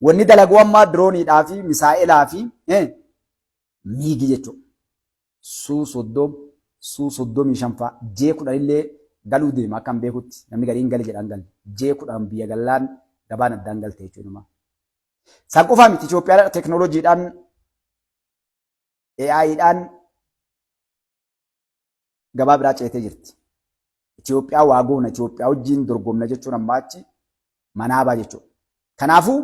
Wanni dalagu amma dirooniidhaa fi misaa'elaa fi miigi jechuudha. Suu 30, suu 35 fa'aa J10 illee galuu deema akka hin beekutti namni gariin gale jedhaan galle. J10 biyya gallaan gabaan addaan galte jechuudha. San qofaa miti, Itoophiyaan teekinooloojiidhaan, AI'dhaan gabaa biraa ceetee jirti. Itoophiyaa waa goona, Itoophiyaa wajjin dorgomna jechuun ammaa achi manaabaa jechuudha. Kanaafuu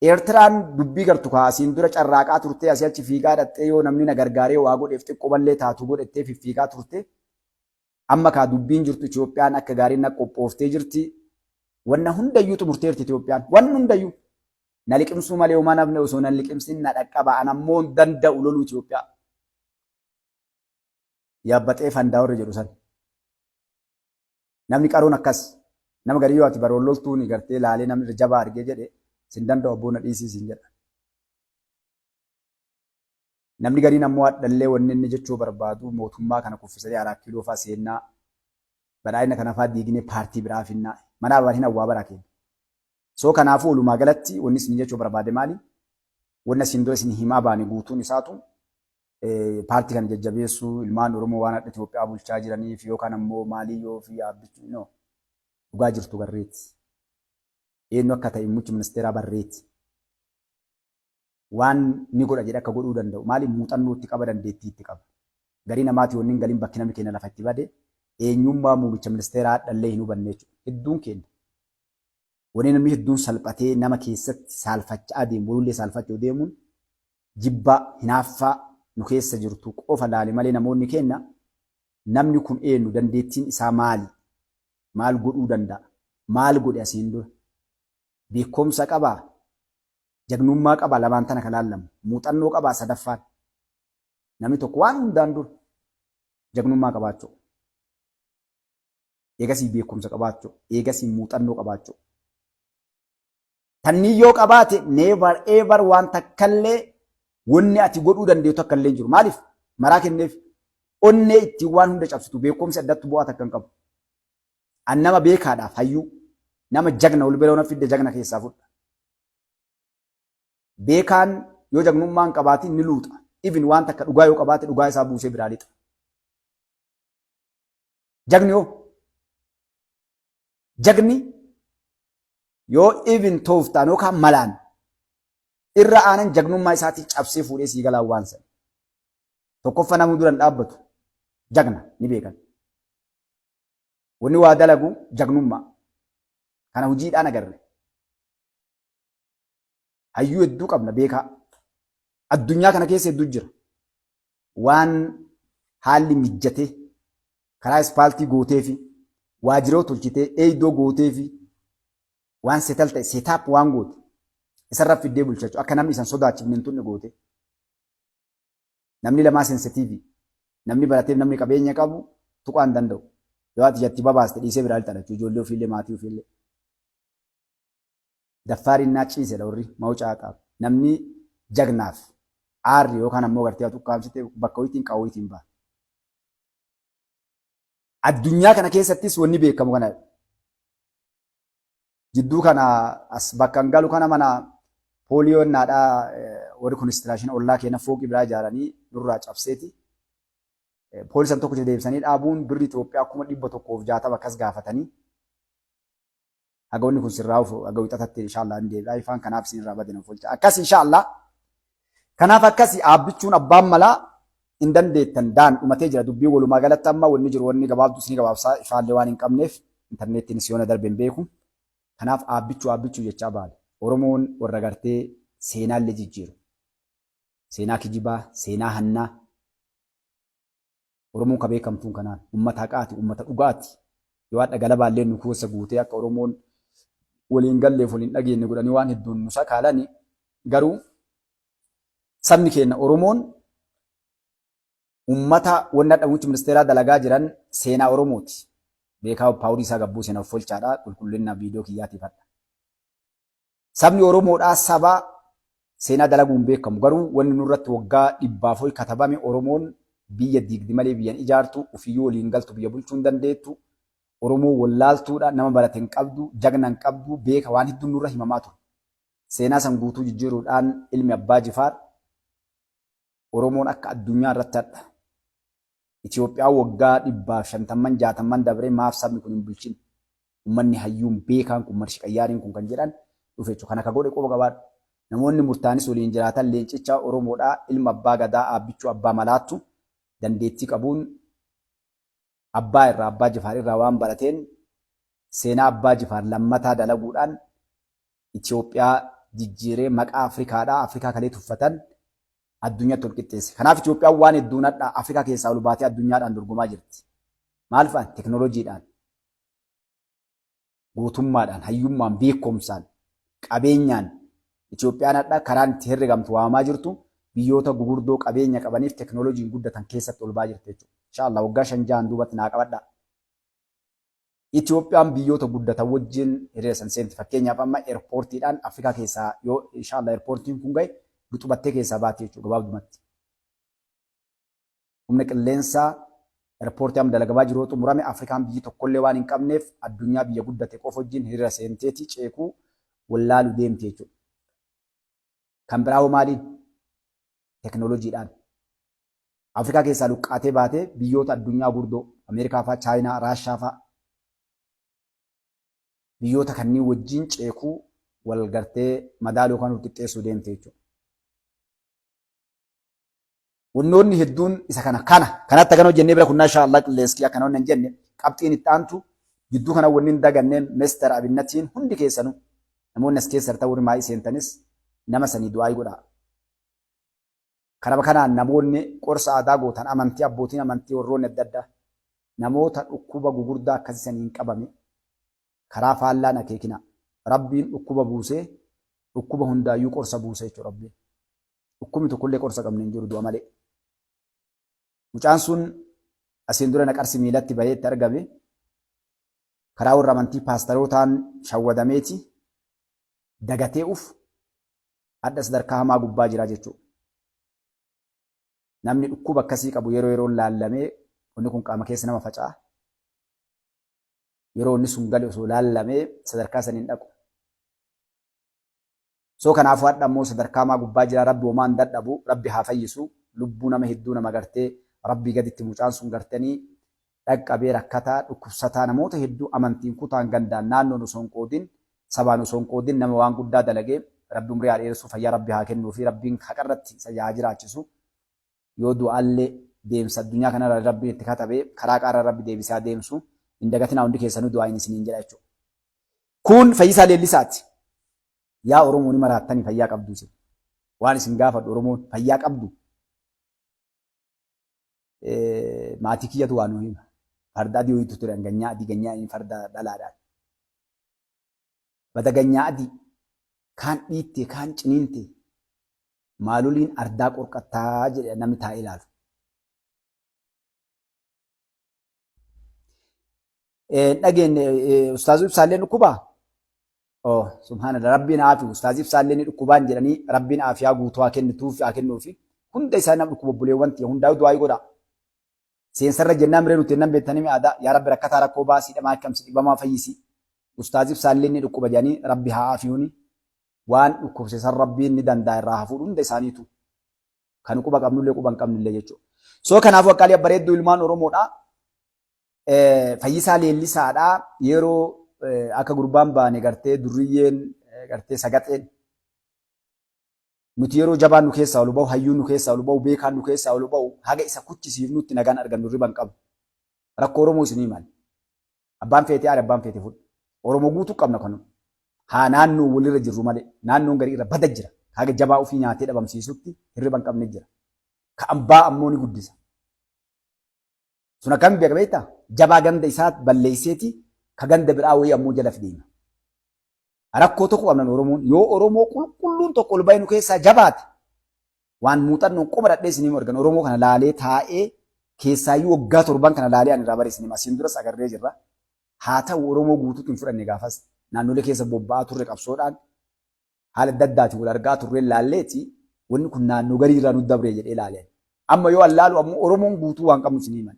Eertiraan dubbii gartu kaa asiin dura carraaqaa turtee, asii achi fiigaa dhaxxee, yoo namni na gargaaree waa godheef xiqqoomallee taatu godhettee fiffiigaa turte. Amma kaa dubbiin jirtu Itoophiyaan akka gaariin na qophooftee jirti. Wanna hundayyuu xumurteerti Itoophiyaan. Wanni hundayyuu. Na liqimsuu malee homaa nafne, osoo na liqimsin na dhaqqaba. An ammoo hin danda'u loluu Itoophiyaa. Yaabbaxee fandaa warri jedhu san. Namni qaroon akkas. Nama garii yoo ati baroon loltuun gartee laalee namni irra jabaa argee jedhe, sin danda'u abboo, na dhiisii sin jedha. Namni gariin ammoo hadhallee wanni inni jechuu barbaadu mootummaa kana kuffisanii Araa Kiiloo fa'aa seennaa, badhaadhina kana fa'aa diignee paartii biraa finnaa, mana abaan hin hawwaa baraa keenya. So kanaafuu walumaa galatti wanni isin jechuu barbaade maali? Wanni asiin dura isin himaa baane guutuun isaatu paartii kana jajjabeessuu, ilmaan Oromoo waan hadha Itoophiyaa bulchaa jiraniif yookaan ammoo maalii yoo fi yaabbichu no, dhugaa jirtu barreeti. Eenyu akka ta'e muummichi ministeeraa barreeti. Waan ni godha jedhe akka godhuu danda'u. Maali? Muuxannoo itti qaba, dandeettii itti qaba. Garii namaati wanni hin galin, bakki namni keenya lafa itti bade eenyummaa muummicha ministeeraa hadhallee hin hubanne jechuudha. Hedduun keenya. Wanni namni hedduun salphatee nama keessatti saalfachaa deemu, walullee saalfachuu deemuun, jibbaa, hinaaffaa nu keessa jirtu qofa laale malee namoonni keenya namni kun eenyu, dandeettiin isaa maali, maal godhuu danda'a, maal godhe asiin dura, beekumsa qabaa, jagnummaa qabaa, lamaan tana kan laallamu, muuxannoo qabaa sadaffaan. Namni tokko waan hundaan dura jagnummaa qabaachuu. Eegasii beekumsa qabaachuu, eegasii muuxannoo qabaachuu. Tanniin yoo qabaate never ever waan takkallee wanni ati godhuu dandeettu takka illee hin jiru. Maaliif? Maraa kenneef onnee ittiin waan hunda cabsitu, beekumsi addatti bu'aa takka hin qabu. An nama beekaadhaaf hayyuu, nama jagna ol bira fidde jagna keessaa fudha. Beekaan yoo jagnummaa hin qabaatin ni luuxa. Even waan takka dhugaa yoo qabaate dhugaa isaa buusee biraa lixa. Jagni hoo? Jagni yoo even tooftaan yookaan malaan irra aanan jagnummaa isaatii cabsee fuudhee sii galaan waan sana. Tokkoffa namuu dura hin dhaabbatu. Jagna ni beekan. Wanni waa dalagu jagnummaa. Kana hojiidhaan agarre. Hayyuu hedduu qabna beekaa. Addunyaa kana keessa hedduu jira. Waan haalli mijjatee karaa ispaaltii gootee fi waajjiroo tolchitee eeydoo gootee fi waan setal ta'e seetaap waan goote isarra fiddee bulchachuu, akka namni isan sodaachifne hin tunne goote. Namni lamaa sensitiivii. Namni barateef namni qabeenya qabu tuqaa hin danda'u. Yoo ati jatti babaaste dhiisee biraa lixadha jechuudha, ijoollee ofiillee maatii ofiillee. Daffaarinnaa ciisedha warri mawucaa qabu. Namni jagnaaf aarri yookaan ammoo gartee ati ukkaamsite bakka wayiitiin qawweetiin ba'a. Addunyaa kana keessattis wanni beekamu kana. Jidduu kana as bakka hin galu kana mana pooliyoo naadhaa warri konistiraashinii ollaa keenya fooqii biraa ijaaranii nurraa cabseeti. Poolisan tokko deebisanii dhaabuun birri Itoophiyaa 160,000 akkas gaafatanii, haga wanni kun sirraa'uuf haga wixatatti inshaallah hin deebi'a. Ifaan kanaaf isin irraa badina folcha. Akkas inshaallah. Kanaaf akkasi aabbichuun abbaan malaa hin dandeettan daan dhumatee jira dubbii. Walumaa galatti amma wanni jiru, wanni gabaabdu isinii gabaabsaa, ifaallee waan hin qabneef intarneettiin siyoona darbe hin beeku. Kanaaf aabbichuu aabbichuu jechaa baale. Oromoon warra gartee seenaallee jijjiiru. Seenaa kijibaa, seenaa hannaa. Oromoon ka beekamtuun kanaan ummata haqaati, ummata dhugaati. Yoo hadha galabaallee nu keessa guutee akka Oromoon waliin galleef waliin dhageenye godhanii waan hedduun nu sakaalani, garuu sabni keenya Oromoon ummata wanni hadha muummichi ministeeraa dalagaa jiran seenaa Oromooti. Beekaa paawurii isaa gabbuu seenaa of folchaadha, qulqullina viidiyoo kiyyaatiif hadha. Sabni Oromoodhaa saba seenaa dalaguun beekamu. Garuu wanni nurratti waggaa dhibbaaf ol katabame, Oromoon biyya diigdi malee biyya hin ijaartu, ofiiyyuu waliin galtu, biyya bulchuu hin dandeettu. Oromoo wallaaltuudha, nama barate hin qabdu, jagna hin qabdu, beeka waan hedduun nurra himamaa ture. Seenaa san guutuu jijjiiruudhaan ilmi Abbaa Jifaar Oromoon akka addunyaa irratti hadha. Itoophiyaan waggaa 150n 60n dabree maaf sabni kun hin bulchin? Ummanni hayyuun beekaan kun marshi qayyaariin kun kan jedhan dhufe jechuudha. Kana ka godhe quba qabaadhu. Namoonni murtaanis waliin jiraatan leencicha Oromoodhaa ilma Abbaa Gadaa Aabbichuu Abbaa Malaattu dandeettii qabuun abbaa irraa Abbaa Jifaar irraa waan barateen seenaa Abbaa Jifaar lammataa dalaguudhaan Itoophiyaa jijjiiree maqaa Afrikaadhaa Afrikaa kalee tuffatan addunyatti ol qixxeesse. Kanaaf Itoophiyaan waan hedduun hadha Afrikaa keessaa ol baatee addunyaadhaan dorgomaa jirti. Maal fa'aan? Teknooloojiidhaan, gootummaadhaan, hayyummaan, beekumsaan, qabeenyaan Itoophiyaan hadha karaan itti herregamtu waamamaa jirtu biyyoota gugurdoo qabeenya qabaniif teknooloojiin guddatan keessatti ol ba'aa jirti jechuudha. Inshallah waggaa 5 6n duubatti naa qabadhaa. Itoophiyaan biyyoota guddatan wajjin hiriira san seenti. Fakkeenyaaf amma eerpoortiidhaan Afrikaa keessaa yoo inshallah eerpoortiin kun gahe luxubattee keessaa baati jechuudha gabaabdumatti. Humna qilleensaa eerpoortii amma dalagamaa jiru yoo xumurame Afrikaan biyyi tokkollee waan hin qabneef addunyaa biyya guddate qofa wajjin hiriira seenteeti ceekuu wallaalu deemti jechuudha. Kan biraa hoo maaliin? Teknooloojiidhaan. Afrikaa keessaa luqqaatee baatee biyyoota addunyaa gurdoo Ameerikaa fa'aa, Chaayinaa, Raashaa fa'aa biyyoota kanneen wajjin ceekuu wal gartee madaaluu yookaan wal qixxeessuu deemte jechuudha. Wannoonni hedduun isa kana kana kanatti akkana hojjennee bira kunnaa inshaa Allah qilleensi akkana hin jenne qabxiin itti aantu gidduu kana wanni hin daganne Mister Abinnatiin hundi keessanuu namoonni as keessa jirtan warri maayii seentanis nama sanii du'aayii godhaa. Kanama kanaan namoonni qorsa aadaa gootan amantii abbootiin amantii warroonni adda addaa namoota dhukkuba gugurdaa akkasii saniin qabame karaa faallaan akeekina. Rabbiin dhukkuba buusee dhukkuba hundaayyuu qorsa buuse jechuudha Rabbiin. Dhukkubni tokkollee qorsa qabne hin jiru du'a malee. Mucaan sun asiin dura naqarsi miilatti bahee itti argame. Karaa warra amantii paastarootaan shawwadameeti dagatee uf hadha sadarkaa hamaa gubbaa jira jechuudha. Namni dhukkuba akkasii qabu yeroo yeroon laallamee wanni kun qaama keessa nama faca'a. Yeroo inni sun gale osoo laallamee sadarkaa saniin dhaqu. So kanaafuu hadha immoo sadarkaa hamaa gubbaa jira rabbi homaa hin dadhabu rabbi haa fayyisu lubbuu nama hedduu nama gartee rabbii gaditti mucaan sun gartanii dhaqqabee rakkataa dhukkubsataa namoota hedduu amantiin kutaan gandaan naannoon osoo hin qoodin sabaan osoo hin qoodin nama waan guddaa dalagee rabbi umrii haa dheeressu fayyaa rabbi haa kennuu fi rabbiin haqarratti isa haa jiraachisu yoo du'allee deemsa addunyaa kanarra rabbiin itti katabee karaa qaarra rabbi deebisee haa deemsu hin dagatinaa hundi keessanuu du'aayin isiniin jedha jechuudha. Kun Fayyisaa Leellisaati. Yaa Oromoo ni maraattanii fayyaa qabdu isin. Waan isin gaafadhu Oromoon fayyaa qabdu. Maatii kiyyatu waa nu hima. Farda adii wayiitu ture ganyaa adii ganyaa inni farda dhalaadhaan. Bada ganyaa adii kaan dhiitte kaan ciniinte maaloliin ardaa qorqattaa jedhe namni taa'ee ilaalu. Dhageenye ustaazuu ibsaallee dhukkubaa? Oh, subhaanallah rabbiin haa afiyu ustaazii ibsaallee ni dhukkubaan jedhanii rabbiin aafiyaa guutuu haa kennituuf haa kennuufi hunda isaa nama dhukkuba obboleewwan tiyya hundaa'u du'aa godhaa. Seensarra jennaan miree nuti jennaan beektanii aadaa yaa rabbi rakkataa rakkoo baasii dhamaa akkamsi dhibamaa fayyisi. Ustaazii ibsaallee ni dhukkuba jedhanii rabbi haa afiyuuni waan dhukkubse san rabbiin ni danda'a irraa haa fuudhu hunda isaaniitu. Kan quba qabnullee quba hin qabnullee jechuudha. So kanaafuu akkaalee bareedduu ilmaan Oromoodha. Fayyisaa Leellisaadha. Yeroo akka gurbaan baane gartee durriyyeen gartee sagaxeen nuti yeroo jabaan nu keessaa ol ba'u hayyuun nu keessaa ol ba'u beekaan nu keessaa ol ba'u haga isa kuchisiifnutti nagaan argannu riba hin qabu. Rakkoo Oromoo isinii maali? Abbaan feetee aare abbaan feete fudhu. Oromoo guutuu qabna kanu. Haa naannoo walirra jirru malee naannoon garii irra bada jira. Haga jabaa ofii nyaatee dhabamsiisutti hirriba hin qabne jira. Ka ambaa ammoo ni guddisa. Sun akkamiin beeka beektaa? Jabaa ganda isaa balleesseeti ka ganda biraa wayii ammoo jala deema. Rakkoo tokko qabnan Oromoon yoo Oromoo qulqulluun tokko ol bahee nu keessaa jabaate waan muuxannoon qoma dhadhee isinii argan Oromoo kana laalee taa'ee keessaayyuu waggaa 7n kana laalee ani irraa bare isinii asiin duras agarree jirra. Haa ta'u Oromoo guutuutti hin fudhanne gaafas naannolee keessa bobba'aa turre qabsoodhaan haala adda addaatiin wal argaa turreen laalleeti wanni kun naannoo garii irraa nu dabree jedhee laaleen. Amma yoo allaalu ammoo Oromoon guutuu waan qabnu isinii himan.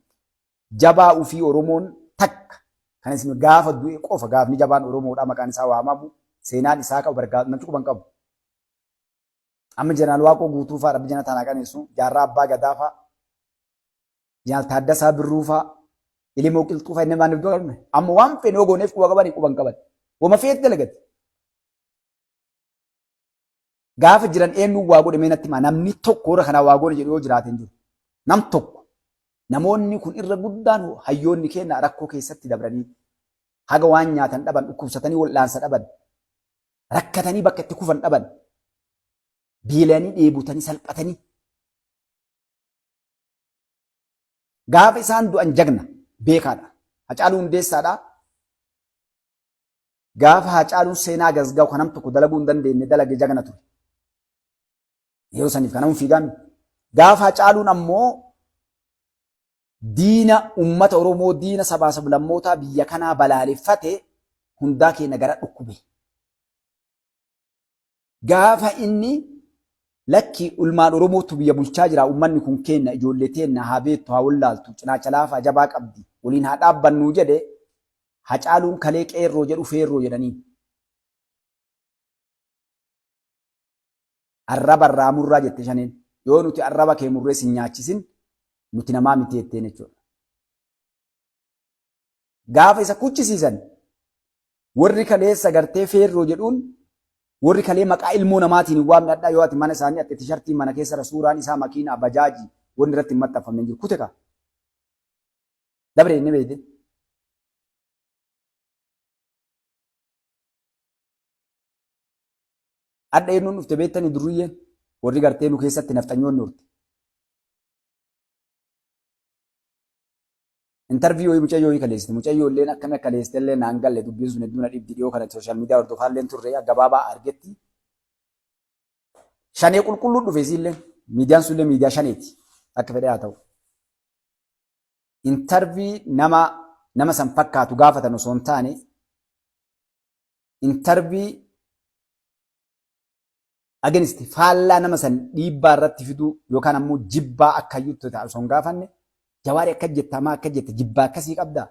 Jabaa ufii Oromoon takka Kan isin gaafa du'e qofa gaafni jabaan Oromoodhaa maqaan isaa waamamu seenaan isaa qabu bargaa namni quban qabu. Amma Jeneraal Waaqoo Guutuu fa'aa Rabbi jannata haa qaneessu, Jaarraa Abbaa Gadaa fa'aa, Jeneraal Taaddasaa Birruu fa'aa, Ilimoo Qilxuu fa'aa inni maal iddoo qabne. Amma waan feene yoo gooneef quba qabanii quban qaban. Wama feet dalagate. Gaafa jiran eenyuun waa godhe mee natti himaa namni tokko warra kanaa waa goone jedhu yoo jiraate hin jiru. Nam tokko. Namoonni kun irra guddaan hayyoonni keenya rakkoo keessatti dabranii haga waan nyaatan dhaban dhukkubsatanii wal'aansa dhaban rakkatanii bakka itti kufan dhaban beelanii dheebotanii salphatanii gaafa isaan du'an jagna beekaadha. Hacaaluu Hundeessaadha. Gaafa Hacaaluun seenaa gasga'u kan nam tokko dalaguu hin dandeenye dalage jagna ture. Yeroo saniif kanamuun fiigaan gaafa Hacaaluun ammoo diina ummata Oromoo diina sabaa sablammootaa biyya kanaa balaaleffate hundaa keenya gara dhukkube. Gaafa inni lakki ulmaan Oromootu biyya bulchaa jira ummanni kun keenya ijoollee teenna haa beektu haa wallaaltu cinaacha laafaa jabaa qabdi waliin haa dhaabbannuu jedhe Hacaaluun kalee qeerroo jedhu feerroo jedhanii. Arraba irraa murraa jette shaneen. Yoo nuti arraba kee murree sin nyaachisin nuti namaa miti jetteen jechuudha. Gaafa isa kuchisiisan warri kaleessa gartee feerroo jedhuun warri kalee maqaa ilmoo namaatiin hin waamne adhaa yoo ati mana isaanii ati tishartii mana keessa suuraan isaa makiinaa bajaajii wanni irratti hin maxxanfamne hin jiru. Kute kaa. Dabre inni beeyte. Adha eenyuun dhufte beektanii durriyyeen warri gartee nu keessatti nafxanyoonni horte. Intarviyuu wayii mucayyoo wayii kaleessite. Mucayyoo illeen akkami akka kaleessite illee naan galle dubbiin sun hedduu na dhibdi dhiyoo kana sooshaal miidiyaa hordofaa illeen turre gabaabaa argetti. Shanee qulqulluun dhufe isiillee miidiyaan sun illee miidiyaa shaneeti akka fedhe haa ta'u. Intarvii nama nama san fakkaatu gaafatan osoo hin taane intarvii against faallaa nama san dhiibbaa irratti fiduu yookaan ammoo jibbaa akka hayyuutti ta'a osoo hin gaafanne jawaari akka jette hamaa akka jette jibbaa akkasii qabdaa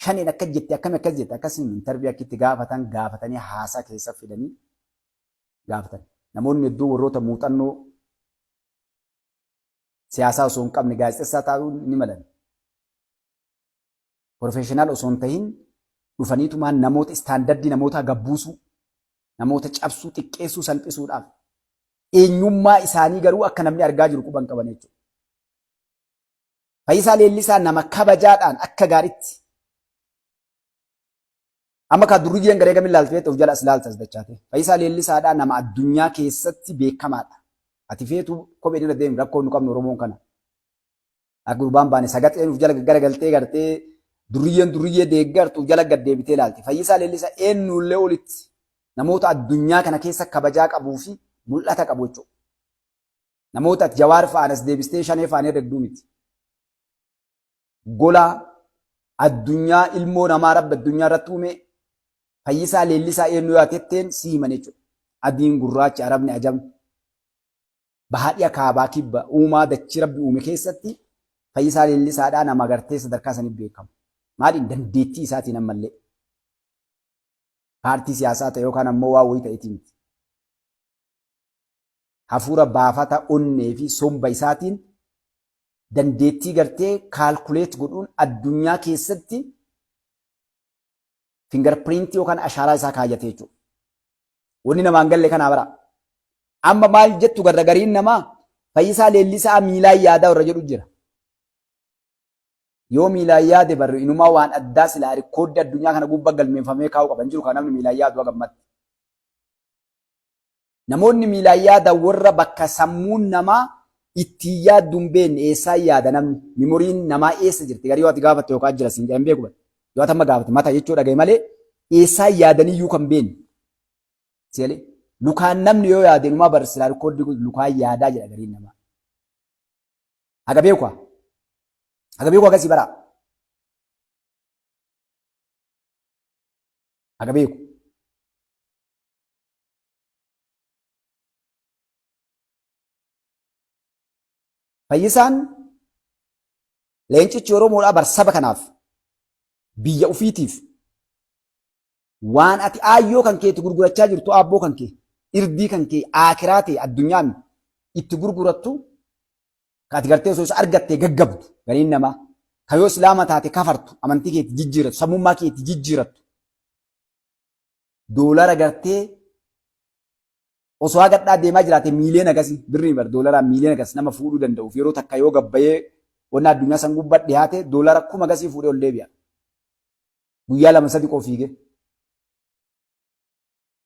shaneen akka jette akkami akkas jette akkasiin intarvii akka itti gaafatan gaafatanii haasaa keessa fidanii gaafatan. Namoonni hedduu warroota muuxannoo siyaasaa osoo hin qabne gaazexessaa ta'uu ni malan. Professional osoo hin tahin dhufaniitumaan namoota istaandardii namootaa gabbuusuu, namoota cabsuu, xiqqeessuu, salphisuudhaaf eenyummaa isaanii garuu akka namni argaa jiru quban qaban jechuudha. Fayyisaa Leellisaa nama kabajaadhaan akka gaariitti amma kaa durriyyeen garee gamiin laaltu jettee of jala as laalta as dachaate. Fayyisaa Leellisaadhaa nama addunyaa keessatti beekamaadha. Ati feetu kopheen irra deemi rakkoo nu qabnu Oromoon kana. Akka gurbaan baane sagaxeen uf jala garagaltee gartee durriyyeen durriyyee deeggartu uf jala gad deebitee ilaalti. Fayyisaa Leellisaa eenyullee olitti namoota addunyaa kana keessa kabajaa qabuu fi mul'ata qabu jechuudha. Namoota ati Jawaar fa'aan as deebistee shanee fa'aan herregduu miti. Gola addunyaa ilmoo namaa rabbi addunyaa irratti uume Fayyisaa Leellisaa eenyu yoo atetteen si himan jechuudha. Adiin gurraachi arabni ajabni. Baha dhiya kaabaa kibba uumaa dachii rabbi uume keessatti Fayyisaa Leellisaadhaa nama gartee sadarkaa saniif beekamu. Maaliin dandeettii isaatiin ammallee. Paartii siyaasaa ta'e yookaan ammoo waa wayii ta'eetii miti. Hafuura baafata onnee fi somba isaatiin dandeettii gartee kaalkuleet godhuun addunyaa keessatti fingarpiriintii yookaan ashaaraa isaa kaayyate jechuudha. Wanni namaan galle kanaa bara. Amma maal jettu garra gariin namaa Fayyisaa Leellisaa miilaan yaadaa warra jedhu jira. Yoo miilaan yaade barri inumaa waan addaa silaa rikkooddi addunyaa kana gubbaa galmeeffamee kaa'uu qaban jiru kan namni miilaan yaadu hagammatti. Namoonni miilaan yaadan warra bakka sammuun namaa ittiin yaaddu hin beekne eessaan yaada namni mimoriin namaa eessa jirti garii yoo ati gaafatte yookaan jira siin jedhan beeku yoo ati amma gaafatte mata jechuu dhagaye malee eessaan yaadaniyyuu kan beekne seelee lukaan namni yoo yaade inumaa barsiisaa rikoordii kun lukaan yaadaa jedha gariin namaa. Haga beeku haga beeku akkasii baraa. Haga beeku. Fayyisaan leencichi Oromoodhaa bar saba kanaaf Biyya ufiitiif waan ati aayyoo kan keetti gurgurachaa jirtu, aabboo kan kee, irdii kan kee, aakiraa ta'e addunyaan itti gurgurattu, ka ati gartee osoo isa argattee gaggabdu, gariin namaa ka yoo islaama taate kafartu, amantii keetti jijjiirattu, sammummaa keetti jijjiirattu, doolara gartee osoo hagadhaa deemaa jiraate miiliyoona akkasii birrii bar doolaraa miiliyoona akkas nama fuudhuu danda'uuf, yeroo takka yoo gabbayee wanna addunyaa san gubbaa dhiyaate, doolara 1000 akkasii fuudhee ol deebi'a. Guyyaa 2 3 qofa fiigee.